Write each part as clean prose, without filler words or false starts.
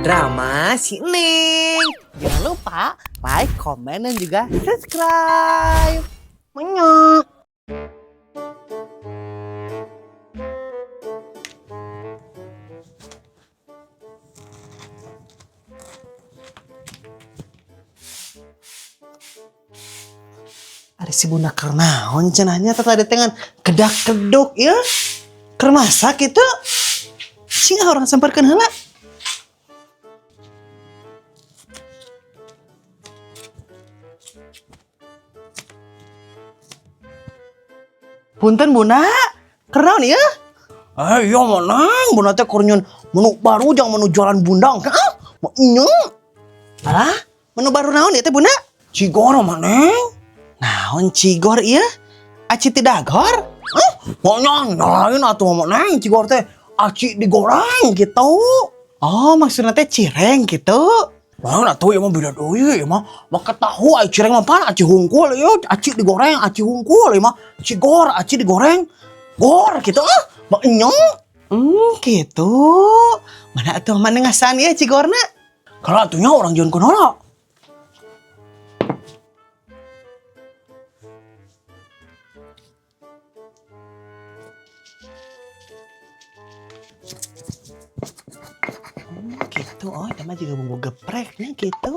Drama si Neng. Jangan lupa like, komen, dan juga subscribe. Menyok. Ari si bunda keur naon cenah nya tadi dengan kedak keduk ya. Keur masak itu. Sing urang samperkeun heula. Punten bunda, keur naon ieu? Eh iya mah Neng, bunda teh keur nyieun menu baru jang menu jualan bunda. Ah, nya. Alah, menu baru naon ieu teh bunda? Cigor mah Neng. Naon cigor ieu? Aci ti dagor? Hah? Pokoknya lain atuh mah Neng, cigor teh aci digoreng gitu. Oh, maksudnya teh cireng gitu. Lain atuh ieu mah beda deui ieu mah. Make tahu ai cireng mah pan aci hungkul ieu, aci digoreng, aci hungkul ieu mah. Cigor, aci digoreng. Gor gitu ah. Maknya. Gitu. Mana atuh mana ngasaan ieu cigorna? Kalau atunya urang jieun kunaon? Gitu, oh itu mah juga bumbu gepreknya gitu.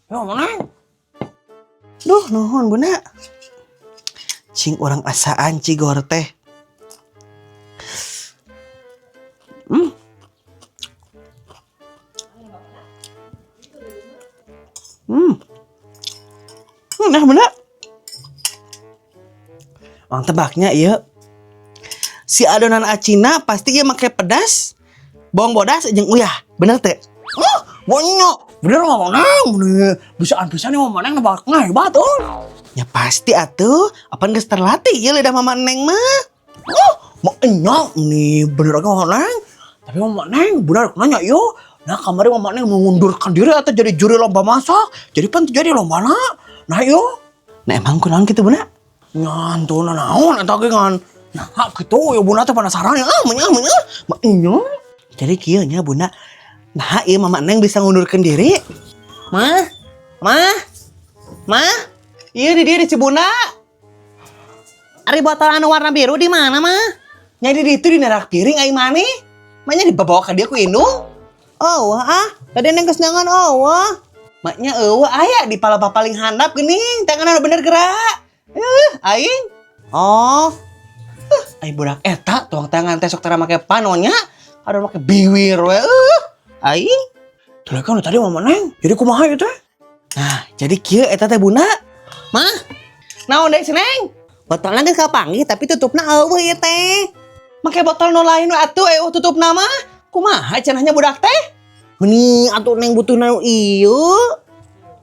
Ya mana? Duh, nuhun bunda. Cing urang asaan cigor teh. Nah bunda. Orang tebaknya iya. Si adonan acina pasti iya make pedas, bawang bodas jeung uyah. Bener teh? Oh, banyak. Bener mah Neng, bener. Bisaan pisan nih mama Neng nebaknya hebat oh. Ya pasti atuh, apaan geus terlatih ya lidah mama Neng mah. Oh, maknya nih bener aja mama Neng. Tapi mama Neng bener nanya yo. Nah kemarin mama Neng mengundurkan diri atau jadi juri lomba masak. Jadi pan jadi lomba nak. Nah yo. Nah emang kunaon kitu bunda? Ngan tuh naon eta ge ngan. Nah gitu ya bunda teh penasaran ya. Ah menyah menyah. Maknya. Jadi kieu nya bunda. Nah iya mama Neng bisa ngundurkan diri. Mah, mah, mah. Iya di dia di Cibunda. Ari botol anu warna biru di mana mah? Nya di ditu di nerak piring ai maneh. Maknya dibawa ka dia ku indung. Oh, ah, tadi Neng geus nangan oh, wah. Maknya eueuh aya di palapa paling handap geuning, tangan anu bener gerak. Aing. Oh. Ai budak eta tuang tangan teh sok tara make panonya, ada make biwir we. Aing. Tadi kan tadi mama Neng, jadi kumaha ieu teh? Nah, jadi kieu eta teh bunda. Mah, naon deui si Neng? Botolna geus kapanggih tapi tutupna eueuh ieu teh. Make botol nu lain we atuh eueuh tutupna mah. Kumaha cenahnya budak teh? Meni atuh Neng butuh nu ieu.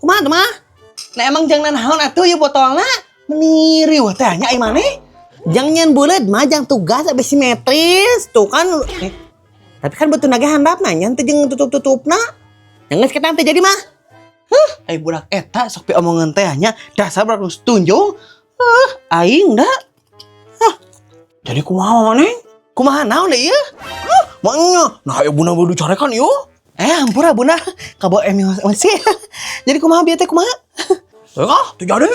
Kumaha tuh mah? Nah emang jangan naon atuh ieu botolna? Meni riweuh teh nya ai maneh? Jang nyeun buleud mah jang tugas abis simetris tuh kan. Tapi kan butuh nage handapna nya teu jeung tutup-tutupna. Yang geus kita teh jadi mah. Huh, ai budak eta sok pi omongan teh nya dasar budak nu tunjung. Huh, aing da. Hah. Jadi kumaha Neng? Kumaha naon deui ieu? Huh, maknya. Nah, ieu bunda kudu carekan ieu. Ampura bunda, kabawa emosi. Jadi kumaha bieu teh kumaha? Ah, teu jadi.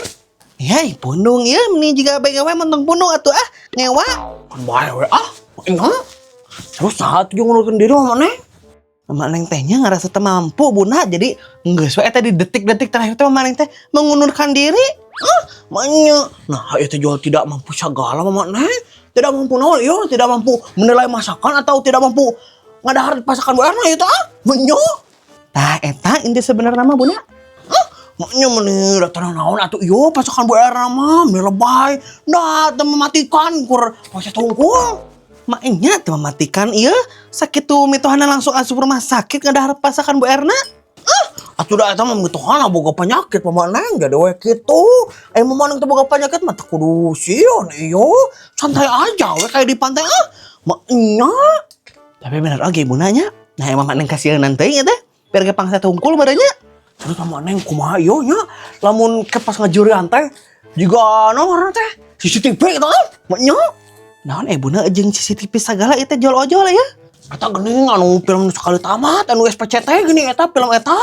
Ya, pundung ieu meni jiga bae gawe mentong pundung atuh ah, ngewa. Kan bae we ah. Ingat. Terus saat jeung ngundurkeun diri mama Neng. Mama Neng tehnya ngerasa teu mampu bunda, jadi geus we eta di detik-detik terakhir teh mama Neng teh mengundurkan diri. Ah, maknya. Nah, ieu teh jual tidak mampu segala mama Neng. Tidak mampu naon ieu, tidak mampu menilai masakan atau tidak mampu ngadahar pasakan Bu Erna ieu teh ah. Menyo. Tah eta inti sebenarnya mah bunda. Ah, maknya meni datang naon atuh ieu pasakan Bu Erna mah meni lebay. Nah, teu mematikan kur proses hungkul. Maknya teu mematikan ieu sakitu mitohana langsung asup rumah sakit ngadahar pasakan Bu Erna. Ah, Atuh da eta mah mitohana boga penyakit Mama Neng, jadi we kitu. Eh, Mama Neng teh boga penyakit mah teu kudu sieun ieu. Santai aja we kayak di pantai ah. Maenya. Tapi bener oge ibuna nya. Nah, emang Mama Neng kasieun teuing teh. Biar ge pangsa tungkul badannya. Terus Mama Neng kumaha ieu nya? Lamun ke pas ngajurian teh jiga naon ngaranna teh? CCTV gitu kan? Maenya. Naon ibuna jeung CCTV sagala ieu teh jol-ojol ya? Eta geuning anu film sekali tamat anu SPCT geuning eta film eta.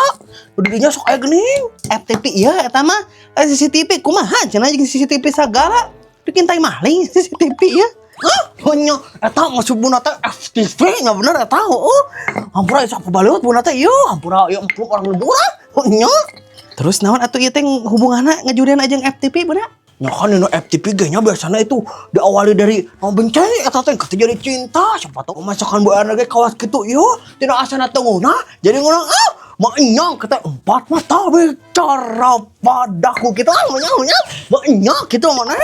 Didinya sok aya geuning. FTV ieu eta mah CCTV kumaha cenah jeung CCTV sagala. Bikin tai maling CCTV ya. Hah? Nya eta maksud buna teh FTV nya bener eta heueuh. Hampura sok baleut buna teh ieu, hampura ieu empluk orang lembur ah. Nya. Terus naon atuh ieu teh hubunganna ngajurian jeung FTV buna? Ya kan ini FTV ge nya biasanya itu diawali dari mau benci eta teh kata jadi cinta, siapa tahu masakan Bu Erna ge kawas kitu ieu tina asana teu ngeunah jadi ngeunah ah maenya kata empat mata bicara padaku gitu ah maenya maenya maenya gitu mana.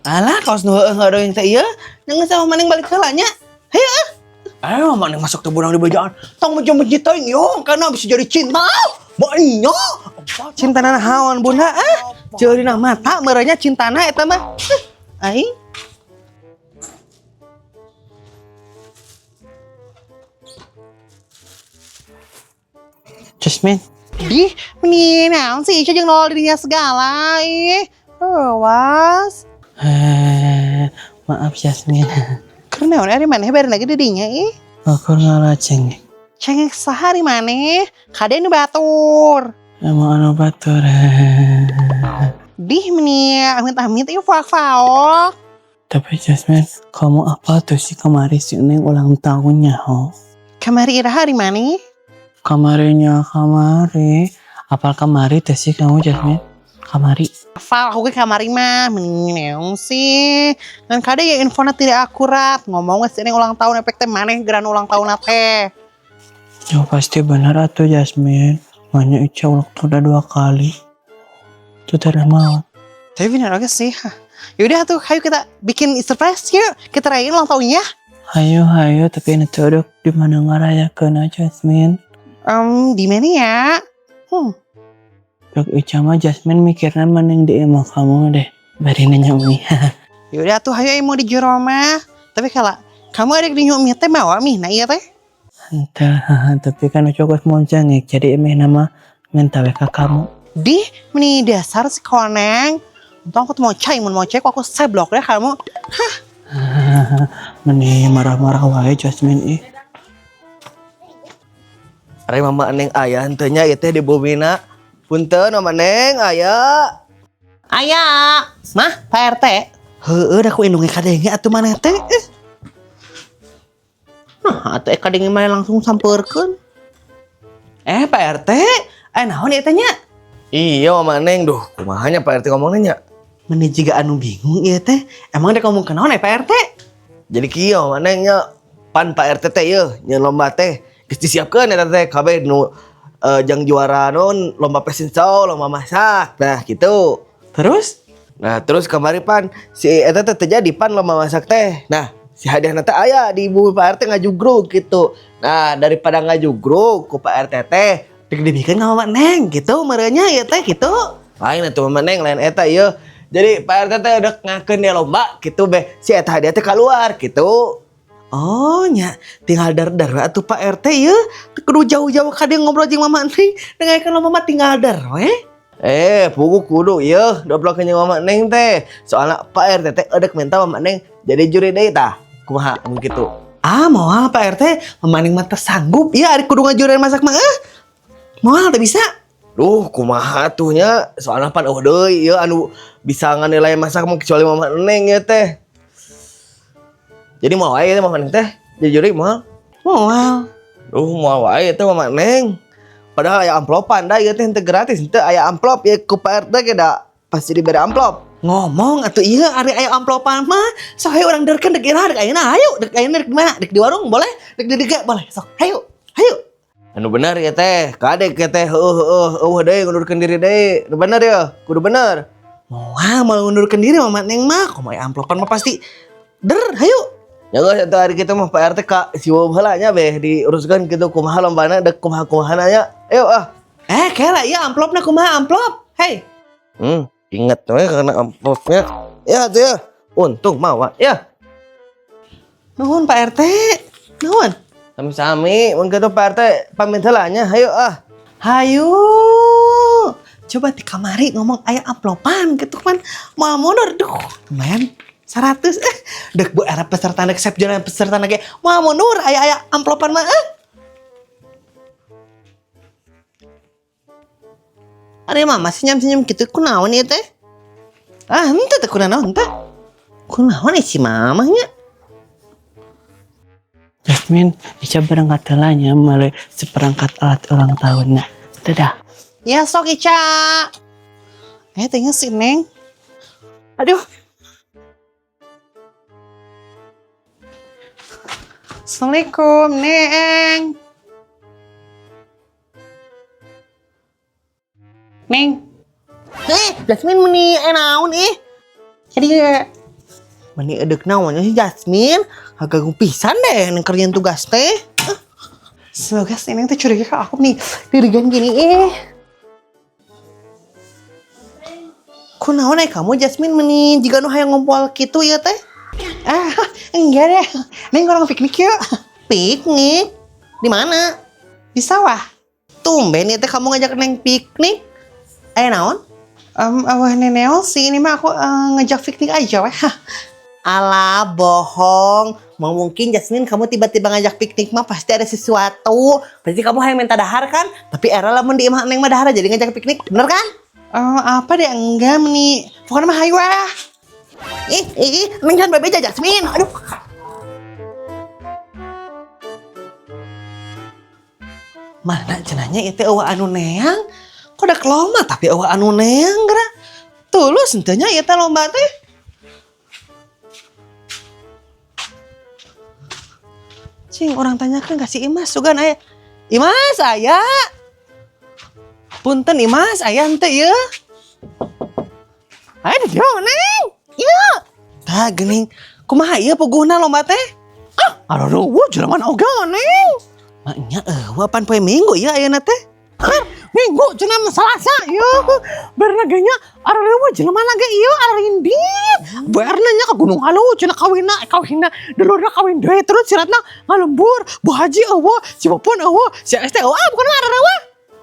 Alah kawas nu heueuh heueuh teh ieu ngan sama maneng balik heula nya. Hayu ah. Eh, mana masuk teh burang di bejaan tong benci-benci teuing ieu karena bisa jadi cinta. Maenya cintana naon bunda ah. Ceurina mata merenya cintana eta mah. Aing. Jasmine. Dih, meni naon sih Ica jeung nol dirinya segala ih. Was. Maaf Jasmine. Keur naon ari maneh bari lagi didinya ih? Aku ngalah cengek. Cengek saha ari maneh? Kade nu batur. Emang anu batur. Dih meni amit-amit ieu faok-faok. Tapi Jasmine, kamu apa tuh sih kemarin si Neng ulang tahunnya, ho? Kamari iraha ari maneh? Kamarinya kamari. Apal kamari teh sih kamu Jasmine? Kamari. Hafal aku ke kamari mah, meni naon sih. Ngan kade ya infona tidak akurat. Ngomong si Neng ulang tahun efek teh maneh geran ulang tahun teh. Ya pasti benar atuh Jasmine. Makanya Ica ulang tahun udah 2 kali. Itu tidak mau. Tapi benar oke sih. Yaudah tuh, ayo kita bikin surprise yuk. Kita rayain ulang tahunnya. Hayo, hayo, tapi ini tuh udah di mana ngerayakan Jasmine? Di mana ya? Dok Ica mah Jasmine mikirnya mending di imah kamu deh. Bari nanya Umi. Yaudah tuh, ayo mau di jero mah. Tapi kalau kamu ada di Umi teh bawa mih, nah iya teh. Entah, tapi kan Ica kos mau cengek, jadi Umi nama minta WK kamu. Dih, meni dasar si koneng. Untung aku tuh mau cai, mau cai, kok aku seblok deh kamu. Hah? Meni marah-marah wae Jasmine ih. Ari Mama Neng aya henteu nya ieu teh di bumina. Punten Mama Neng aya. Aya. Mah, Pak RT. Heueuh da ku indunge kadenge atuh maneh teh. Nah, atuh kadenge maneh langsung sampeurkeun. Pak RT, naon ieu teh nya? Iya Mama Neng, duh kumaha nya Pak RT ngomongna nya? Meni jiga anu bingung ieu teh. Emang dek ngomong kenaon Pak RT? Jadi kieu Mama Neng nya, pan Pak RT teh ieu nyeun lomba teh geus disiapkeun eta teh kabeh nu jang juara non lomba fashion show, lomba masak. Nah, gitu. Terus? Nah, terus kamari pan si eta teh terjadi pan lomba masak teh. Nah, si hadiahna teh aya di ibu Pak RT ngajugrug gitu. Nah, daripada ngajugrug ku Pak RT teh dek dibikeun ka Mama Neng gitu merenya ieu teh gitu. Lain atuh Mama Neng lain eta ieu. Jadi Pak RT teh udah ngakeun dia lomba gitu beh. Si eta hadiah teh keluar gitu. Oh nya, tinggal dar-dar we atuh Pak RT ieu. Teu kudu jauh-jauh ka dieu ngobrol jeung Mama Neng. Dengarkeun lomba mah tinggal dar we. Pugu kudu ieu doblokeun jeung Mama Neng teh. Soalna Pak RT teh edek minta Mama Neng jadi juri deui tah. Kumaha mun kitu? Ah, moal Pak RT, Mama Neng mah teu sanggup ieu ari kudu ngajurian masak mah. Moal teu bisa. Duh, kumaha tuh nya? Soalna pan eueuh deui ieu anu bisa nganilai masak mah kecuali Mama Neng ieu teh. Jadi moal wae teh Mama Neng teh jadi juri moal. Moal. Duh, moal wae teh Mama Neng. Padahal aya amplopan da ieu teh henteu gratis, henteu aya amplop ieu ku Pak RT ge da pasti dibere amplop. Ngomong atuh ieu ari aya amplopan mah, sok hayu urang derkeun dek iraha dek ayeuna hayu, dek ayeuna dek di mana? Dek di warung boleh, dek di dieu boleh. Sok hayu, hayu. Anu bener ya teh, kadek ya teh, heueuh heueuh eueuh deui ngundurkeun diri deui. Anu bener ya, kudu bener. Moal mau ngundurkeun diri Mama Neng mah, komo aya amplopan mah pasti der, hayu. Ya geus atuh ari kitu mah Pak RT ka si Weuh heula nya beh diuruskeun kitu kumaha lombana dek kumaha-kumahana nya. Ayo ah. Eh, kela iya amplopna kumaha amplop? Hei. Ingat we karena amplopnya. Ya tuh ya. Untung mawa ya. Nuhun, Pak RT. Nuhun. Sami-sami, mun kitu Pak RT pamit heula nya. Hayu ah. Hayu. Coba di kamari ngomong aya amplopan gitu kan. Mau mundur duh. Lumayan 100 eh dek bu era peserta dek sep jalan peserta lagi mau mundur aya aya amplopan mah eh. Ada mama senyum-senyum gitu kunaon ieu teh? Ah, henteu teh kunaon teh? Kunaon si mamahnya? Jasmine, Ica berangkat heula nya meuli seperangkat alat ulang tahunnya. Dadah. Ya sok, Ica. Eh, tanya si Neng. Aduh. Assalamualaikum, Neng. Neng. Eh, Jasmine meni naon ih? Jadi Meni edek naonnya si Jasmine? Agak pisan deh neng kerjaan tugas teh. Ah. Semoga si Neng tuh curiga ke aku nih. Dirigan gini eh. Kunaon eh kamu Jasmine meni jiga nu hayang ngompol kitu ya teh? Ah, enggak deh. Neng, orang piknik yuk. Piknik? Di mana? Di sawah. Tumben ya teh kamu ngajak neng piknik. Eh, naon? Awah neneo sih, ini mah aku ngajak piknik aja weh. Alah, bohong. Mau mungkin Jasmine kamu tiba-tiba ngajak piknik mah pasti ada sesuatu. Pasti kamu hayang minta dahar kan? Tapi era lamun di imah neng mah dahar jadi ngajak piknik. Bener kan? Apa deh, enggak meni. Pokoknya mah hayu ah. Ih, ih, ih, neng jangan bebeja Jasmine. Aduh. Mana cenahnya itu euweuh anu neang? Kok udah lomba tapi euweuh anu neang geura? Tulus henteu nya ieu teh lomba teh. Cing, orang tanyakan ka si Imas sugan aya. Imas aya. Punten Imas, aya henteu ieu? Aya di dieu, Neng. Ieu. Tah geuning, kumaha ieu puguhna lomba teh? Ah, aduh, wah, jelema oge, Neng. Maknya euweuh pan poe Minggu ieu ayeuna teh. Har, Minggu cenah mah Selasa ieu. Beurna ge nya areueuh jelema ge ieu arindit. Beurna nya ka Gunung Halu cenah kawinna, kawinna dulurna kawin deui terus siratna ngalembur. Bu Haji euweuh, si Popon euweuh, si ST euweuh, ah bukan mah areueuh.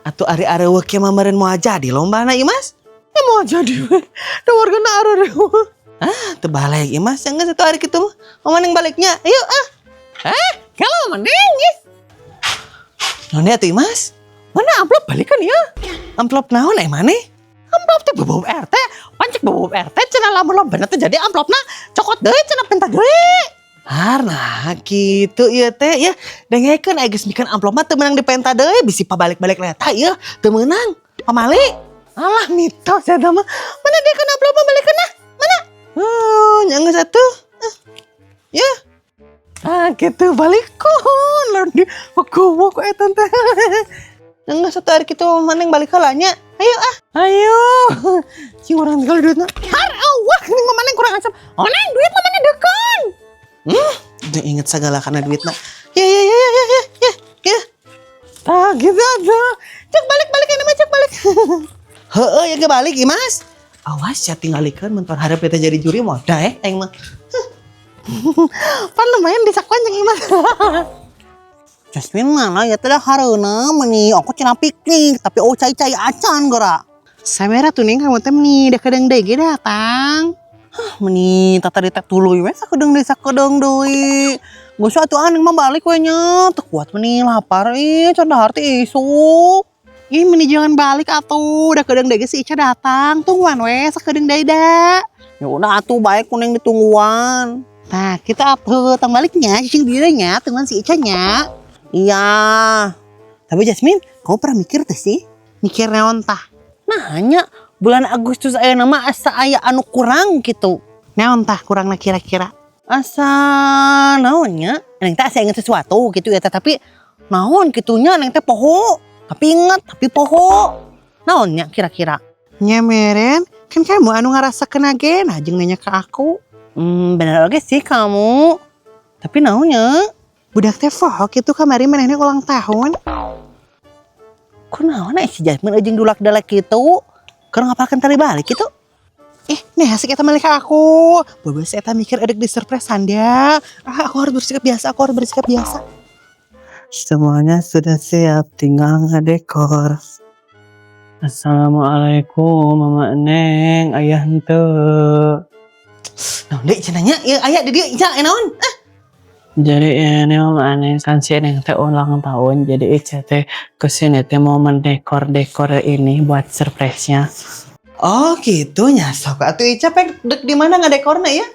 Atuh ari areuweuh kieu mah meureun moal jadi lombana Imas. Ya mau jadi we. Da wargana areueuh. Ah, teu balik Imas yang geus atuh ari kitu mah. Mama neng baliknya. Ayo ah. Eh, kalau mah Neng ih. Naon atuh Imas? Mana amplop balikan ya? Amplop naon eh maneh? Amplop teh bobot RT, pancek bobot RT cenah lamun lombana teh jadi amplopna cokot deui cenah pinta deui. Har, nah gitu ieu teh ya. Dengekeun aya geus mikeun amplop mah teu meunang dipenta deui bisi pabalik-balik leta ieu teu meunang. Pamali. Alah mitos ya mah. Mana dia kan amplop mah balikan nah? Mana? Oh, nya geus atuh. Ah. Ya. Ah gitu balikun lalu di aku kok eta teh. Enggak satu hari kitu maneng balik heula nya. Ayo ah. Ayo. Cing orang tinggal duitna. Har awah ning mah maneng kurang asam. Oh neng duit mah mana dekan. Udah inget segala karena duitna. Ya ya ya ya ya ya ya. Ya. Tah gitu aja. Cek balik balik ini mah cek balik. Heeh ya ge balik Imas. Awas ya tinggalikeun mun hareup teh jadi juri mah daek aing mah. Pan lumayan disakuan jeung Imas. Jasmine mana ya tidak hareuna meni aku cenah piknik tapi oh cai-cai acan gora. Samera tuh neng kamu teh meni dah kadang deui ge datang. Hah, meni tata tadi teh tuluy we sakedeung deui sakedeung deui. Geus atuh ah neng mah balik we nya, teu kuat meni lapar ih can dahar teh isuk. Ih meni jangan balik atuh, udah kedeung deui ge si Ica datang, tungguan we sakedeung deui da. Ya udah atuh baik kuning ditungguan. Nah, kita atuh tang baliknya, cicing dirinya, tungguan si Ica nya. Iya. Tapi Jasmine, kamu pernah mikir tuh sih? Mikir naon tah? Nah, hanya bulan Agustus aya nama asa aya anu kurang gitu. Naon tah kurangna kira-kira? Asa naonnya? Neng teh asa inget sesuatu gitu ya, tapi naon gitunya neng teh poho. Tapi inget, tapi poho. Naonnya kira-kira? Nya meren, kan kamu anu ngerasa kena ge, nah jeung nanya ke aku. Bener oke sih kamu. Tapi naonnya? Budak teh poho gitu kamari manehna ulang tahun. Kunaon si Jasmine jeung dulak-dalak kitu? Keur ngapalkeun tali balik kitu? Ih, nih asik eta malik aku. Bobo si eta mikir edek di surprise anda. Ah, aku harus bersikap biasa, aku harus bersikap biasa. Semuanya sudah siap, tinggal ngedekor. Assalamualaikum, Mama Neng, ayah henteu. Naon deui cenah nya? Ieu aya di dieu Ica naon? Ah, Jadi ini Mama Neng kan si Neng teh ulang tahun, jadi Ica teh kesini teh mau mendekor-dekor ini buat surprise-nya. Oh, gitu nya sok atuh Ica pek dek di mana ngadekorna ya?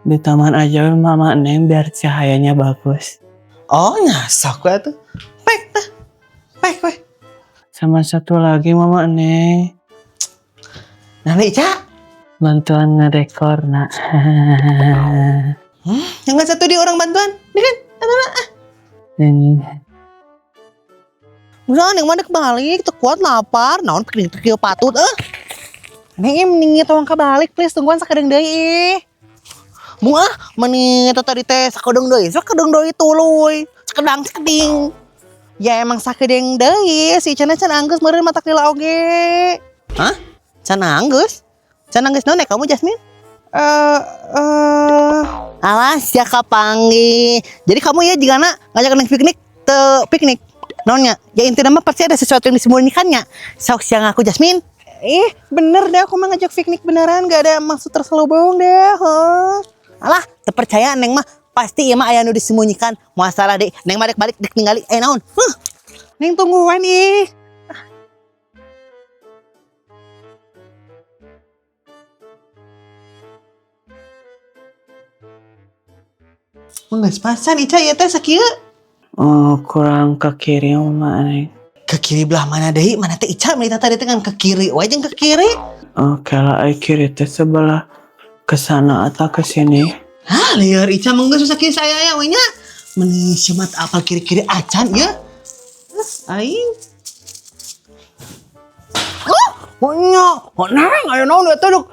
Di taman aja Mama Neng biar cahayanya bagus. Oh, nya sok atuh. Pek tah. Pek weh. Sama satu lagi Mama Neng, Nah, Ica. Bantuan ngedekor nak. Yang nggak satu di orang bantuan. Ini kan? Ini Misalnya yang mana kebalik, teu kuat lapar, naon piknik teu kieu patut eh. Neng mending tolong kebalik please tungguan sakedeung deui ih. Mung ah, meni eta tadi teh sakedeung deui, sakedeung deui tuluy, sakedang sakeding. Ya emang sakedeung deui, si Icana can anggeus meureun matak lila oge. Hah? Can anggeus? Can anggeus naon kamu Jasmine? Eh eh alah sia kapanggih. Jadi kamu ya jigana ngajak neng piknik teu piknik. Naonnya? Ya intinya mah pasti ada sesuatu yang disembunyikannya. Sok siang aku Jasmine. Ih, bener deh aku mah ngajak piknik beneran, gak ada maksud terselubung deh. Huh? Alah, terpercaya neng mah pasti ieu mah aya nu disembunyikan. Moal salah deh, neng mah dek balik dek ningali eh naon. Huh. Neng tungguan ih. Geus pasan Ica ieu teh sakieu. Oh, kurang ke kiri Mama Neng. Ke kiri belah mana deui? Mana teh Ica meni tadi teh kan ke kiri wae jeung ke kiri. Oh, kalau kiri teh sebelah ke sana atau ke sini. Hah, lieur Ica mah geus sakieu saya ya we nya. Meni sia mah teu apal kiri-kiri acan ieu. Aing. Oh, nya, oh, neng, ayo naon eta duk.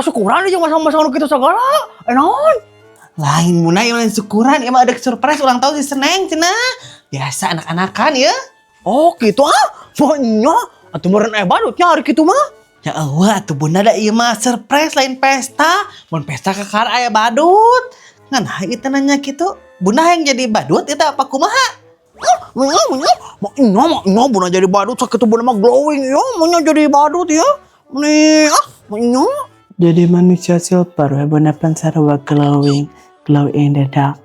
Syukuran jeung masang-masang nu kitu segala. Ayo naon? Lain muna ieu lain syukuran, ieu mah ada surprise ulang tahun si Seneng cenah. Biasa anak-anakan ya. Oh, gitu ah. Nya, atuh meureun aya badutnya hari kitu mah. Ya eueuh atuh bunda da ieu mah surprise lain pesta. Mun pesta kakar aya badut. Ngan ieu teh nanya kitu. Bunda yang jadi badut eta apa kumaha? Nya, nya, nya, nya, bunda jadi badut sakitu bunda mah glowing ya, nya jadi badut ya. Nih, ah, nya. Jadi manusia silver, we bunda pan sarua glowing, glow in the dark.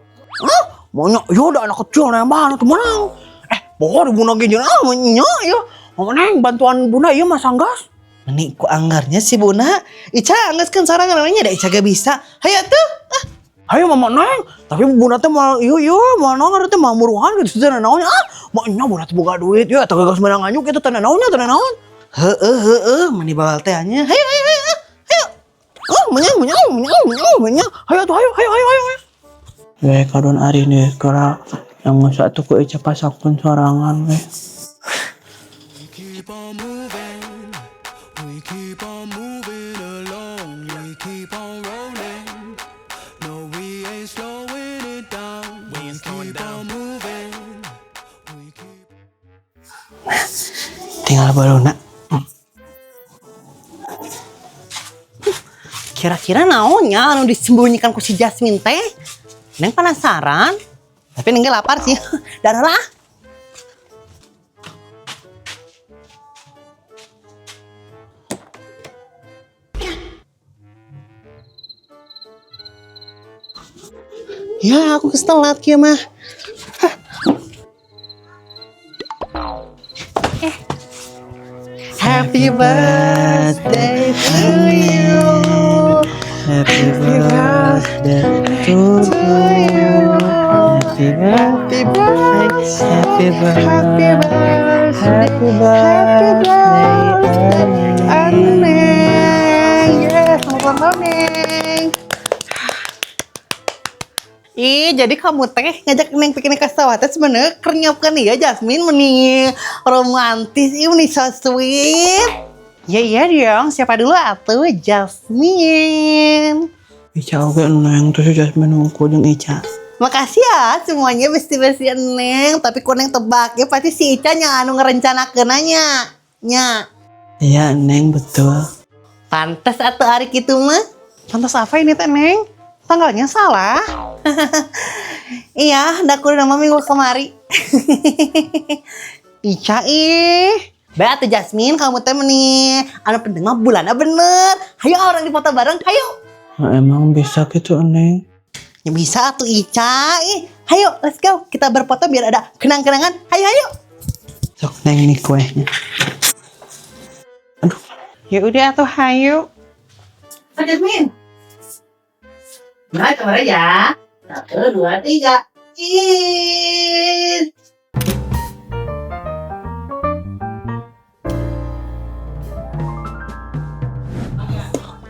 Nya, ya udah anak kecil yang mana tuh menang. Eh, pokoknya bunda gini ah, nya, ya. Neng, bantuan bunda ieu mah sanggas. Meni ku anggarnya si Bunda. Ica anggeuskeun sorangan namanya da Ica gak bisa. Hayo tuh. Ah. Ayo mama neng, tapi bunda teh mau iya iya mau naon teh mau muruhan gitu teh naonnya ah, mau nya bunda teh boga duit ya teh geus meunang nganyuk itu teh naonnya teh naon. Heeh heeh meni bawal teh nya. Hayo hayo hayo. Hayo. Oh, menyang menyang menyang menyang menyang. Hayo tuh hayo hayo hayo hayo. We kadon ari nih kira yang satu ku Ica pasangkeun sorangan we. Keep on moving. We keep on moving along. We keep on rolling. No, we ain't slowing it down. We keep on moving. We keep Tinggal baluna. Kira-kira naonnya anu disembunyikan ku si Jasmine teh? Neng penasaran. Tapi neng ge lapar sih. Darah lah. Ya, aku keselat kieu mah. Eh. Happy birthday to you. Happy birthday to you. Happy birthday. Happy birthday. Happy birthday. Neng. Yes, selamat ulang tahun, Neng. Ih, jadi kamu teh ngajak Neng piknik ke sawah teh sebenarnya keur nyiapkeun ya Jasmine meni romantis, ih meni so sweet. Ya iya dong, siapa dulu atuh Jasmine. Ica oge neng tuh si Jasmine hungkul jeung Ica. Makasih ya semuanya besti-besti Neng. Tapi ku Neng tebak ya pasti si Ica nya anu ngerencanakeun nya. Nya. Iya Neng, betul. Pantes atuh ari kitu mah. Pantas apa ini teh, Neng? Tanggalnya salah. Iya, da kudu nama minggu kemari. Ica ih. Bae atuh Jasmine, kamu teh meni anu penting mah bulannya bener. Hayo urang dipoto bareng, hayo. Nah, emang bisa gitu Neng? Ya bisa tuh Ica. Ih, hayo let's go. Kita berfoto biar ada kenang-kenangan. Hayo hayo. Sok Neng, ini kuenya. Aduh. Ya udah atuh hayu. Oh, Jasmine. Nah, kamera ya. 1, 2, 3. Cheese.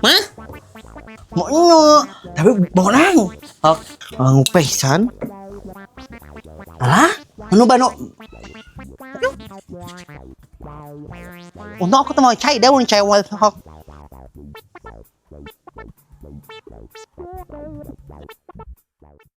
Mah? Mau nyok, tapi bonang. Oh. Pisan. Alah, anu bano. Untung aku tuh mau cai deh, mau cai mau.